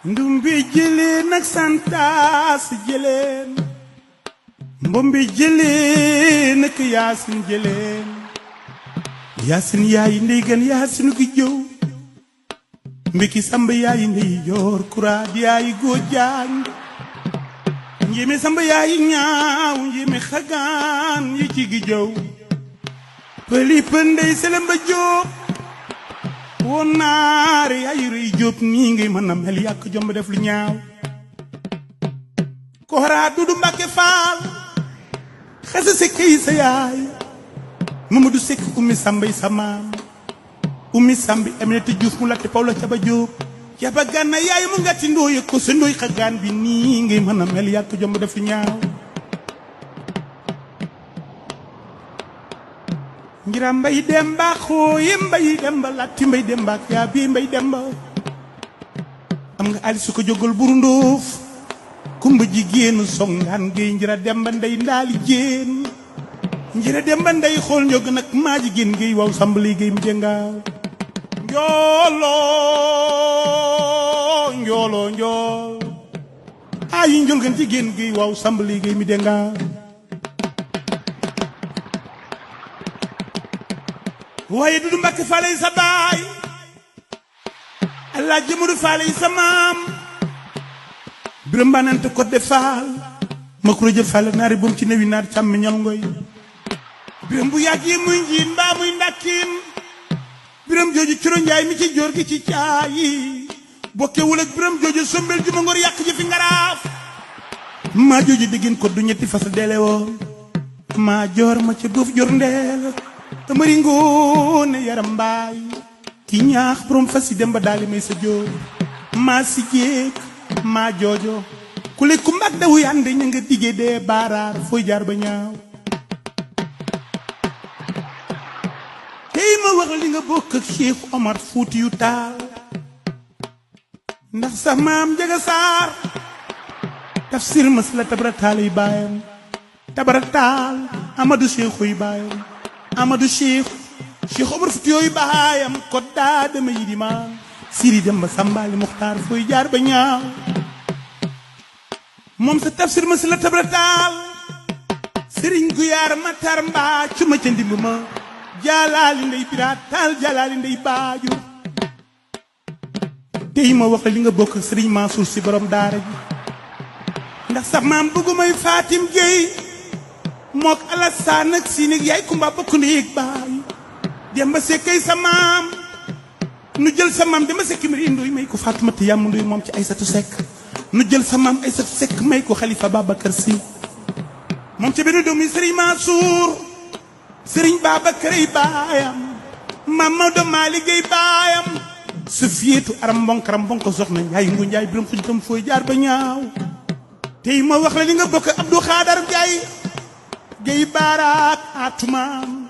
Ndumbe Jëleen ak Santas Jëleen Ndumbe Jëleen ak Yaasin Jëleen Yaasin yaay ndey gan Yaasin gi jëw mbiki samba yaay ndey joor kuraad yaay góor jaañ njéeme samba yaay ñaaw njéeme xagaan yi ci gi jëw pëli pëndey selemba jóob woon naare yaay rëy jóob nii ngay mën a mel yàq jomb def lu ñaaw koraa dudu Mbàkke faal xasa sekk yi sa yaay Mamadou Sekk ummi sambay sa maam ummi sambi Aminata Juuf mu latti Pawla caba jóob caba gànna yaay mu ngati ndooy ko sa ndooy xagaan bi nii ngay mën a mel yàq jomb def lu ñaaw ngira mbay demba xooye mbay demba latti mbay demba yaa bi mbay demba am nga ali su ko jógal buru ndóof kumba jigéenu songaan géey njira demba ndey ndaali jéen njira demba ndey xool njog nag maa jigéen géey waaw sambali géey mi jëngaaw njoolo njool ayi njol gan jigéen géey waaw sambali géey mi jëngaaw waaye Dudu Mbàkke faale yi sa baay Allah jëmuru faale yi sa maam biram banante ko de faal ma kuro jë faale naari boom ci newi naar càmmi ñal ngoy biram bu yàgg yi muy njiin mbaa muy ndakkin biram jooju curo njaay mi ci joor gi ci caayi bokkewul ak biram jooju sombel ju ma ngor yàq ji fi ngaraaf maa jooju diggin ko du ñetti fas dele woon maa joor ma ca boof jor ndeel tamari ngoone yaram mbaay ki ñaax borom fas yi dem ba daali may sa jóor maa si jéeg maa joojo ku le ku mbag dawu yande ña nga digge dee baaraar fooy jaar ba ñaaw tey ma wax li nga bokk ak Cheikh Omar Fuuti yu Taal ndax sa maam Njaga Saar tafsir mas la tabara taal yi baayam tabara taal Amadou Cheikh yi baayam Amadou Cheikh Omar Fuuti yooyu baayam ko daa dama yi di maan siri dem ba Sambali Muxtaar fooy jaar ba ñaaw moom sa tafsir ma si la tabrataal sëriñ Guyaar Matar mbaa cuma ca ndimb ma jaalaali ndey biraat taal jaalaali ndey baaju tey ma wax li nga bokk sëriñ Mansour si borom daara ji ndax sa maam bëggumay Fatim Gueye mook Alassane ak si nig yaay kumba bokk ndéeg baay dem ba sekkay sa maam nu jël sa maam dem ba sekki mbir indoy may ko Faatumata yàmm ndoy moom ci Aysatu Sekk nu jël sa maam Aysatu Sekk may ko Xalifa Babacar Si moom ca benn doomi sëriñ Mansour sëriñ Babacar ay baayam maam Maodo Malick ay baayam su fiyeetu aram mbonkaram mbonko soxna njaay ngu njaay biram xuj tam fooy jaar ba ñaaw tey ma wax la li nga bokk Abdou Xaadar Njaay gay baaraak atumaam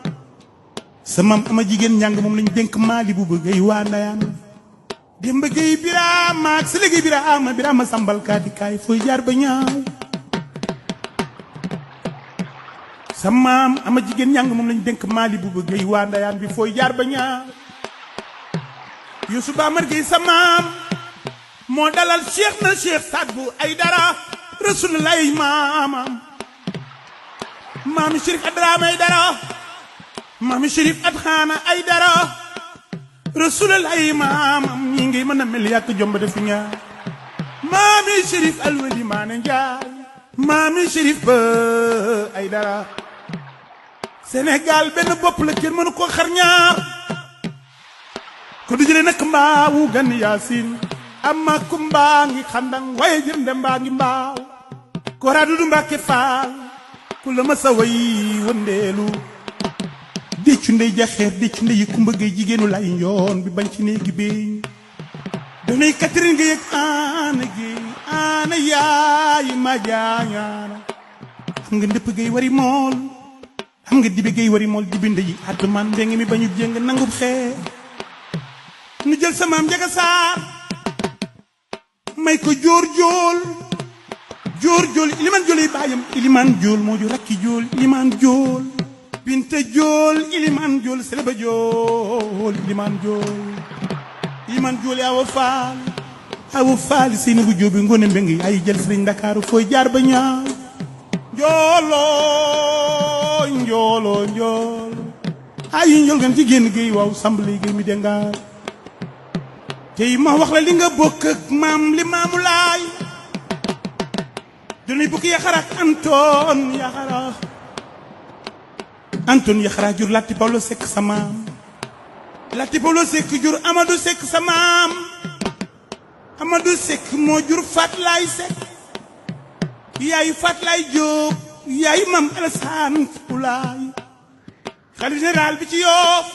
sa maam ama jigéen njàng moom lañ dénk maali bu ba gay waa ndayaan démba gay biraama ak sa léegi biraama sambal kaati kaay fooy jaar ba ñaaw sa maam ama jigéen njàng moom lañ dénk maali bu ba gay waa ndayaan bi fooy jaar ba ñaaw Yuusu Baamar Gay sa maam moo dalal Cheikh na Cheikh Saad Bu Aydara Rasulullaay maamam maami Chérif Adraame Aydara maami Chérif Adxaana Aydara Rasulullaay maamam ñi ngay mën a mel yàq jomb def ñaar maami Chérif Alwali Maane Njaay maami Chérif ba Aydara Sénégal benn bopp la kenn mënu ko xar ñaar ko du jëlee nag mbaawu gan Yaasin amma ku mbaa ngi xandang waaye jërnde mbaa ngi mbaaw ko raadu du Mbàkke faal ku la ma sa way wëndeelu déccu ndey jaxeer déccu ndey yi kumba gay jigéenu lay njoon bi bañ ci néegi béy danay Catherine Gueye ak aana yaay ma jaañaana xam nga ndëpp gay wari mool xam nga dibi gay wari mool dibi ndey addumaan mbéngi mi bañu jéng nangub xeer nu jël sa maam Njaga Saar may ko jóor jool iliman jool yi baayam iliman jool moo ju rakki jool iliman jool binta jool iliman jool seleba jool iliman jool yaa wa faal awu faali seyni bu jóobi ngone mbengi ay jël sëriñ Ndakaaru fooy jaar ba ñaaw njooloo njooloo njool ay njol gan ci génn géey waaw sambali géey mi dengaar tey ma wax la li nga bokk ak maam li maamu laay dunay bukki yaxara ak Anton yaxara jur Lati Pawlo Seck sa maam Lati Pawlo Seck jur Amadou Seck sa maam Amadou Seck moo jur Fatlaay Seck yaayu Fatlaay Jóob yaayu maam Alassane Pulaay xalif général bi ci Yoof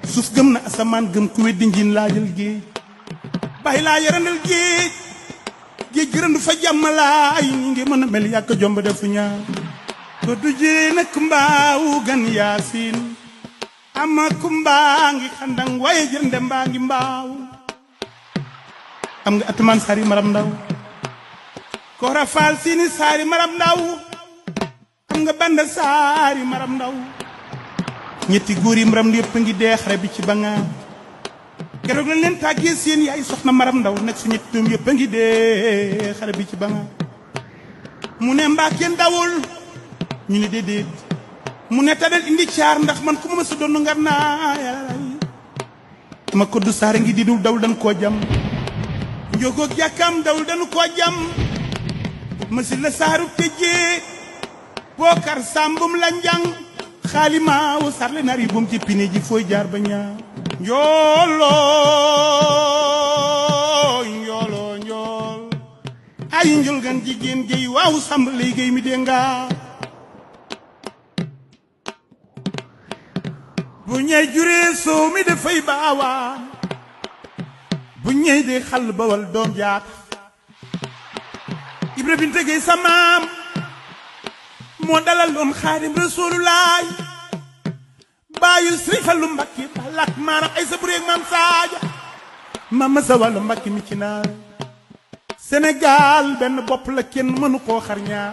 suuf gëm na asamaan gëm ku weddi njiin laajal géej bàyyi laa yarandal géej géej gërëndu fa jàmmalaay ni ngi mën a mel yàkk jomb defu ñaar ko du jee nak mbaawu gan yaasin ama kumbaa ngi xandang waaye jërnde mbaa ngi mbaaw am nga atumaan saari maram ndaw ko rafaal siini saari maram ndaw am nga banda saari maram ndaw ñetti góor yi maram yëpp ngi dee xare bi ci bangaar keroog lañ leen tàggee seen yaay soxna maram ndaw nag su ñetti doom yëpp ngi dee xare bi ci bangaar mu ne mbaa kenn dawul ñu ne déedéet mu ne tadal indi caar ndax man ku ma sa doon ngar naa yàllaay ma koddu saare ngi di dul dawul dañ koo jam njogoog jàkkaam dawul dañu koo jam ma si la saaru tëjee bookar sambum la njang xaalimaaw sarle nar yi bum ci pine ji fooy jaar ba ñaaw njooloo njooloo njool ay njol gan jigéen géy waaw samb lay géy mi denga bu ñey juree soow mi dafay baawaan bu ñey de xal bawal doom jaat Ibra Binte Gey sa maam moo dalal doon Xaadim Rasulullaay baayu Sëriñ Fallu Mbàkke balak maaram ay sa bureeg maam Saaja maam ma sa wàllu Mbàkke mi ci naar Sénégal benn bopp la kenn mënu koo xar ñaar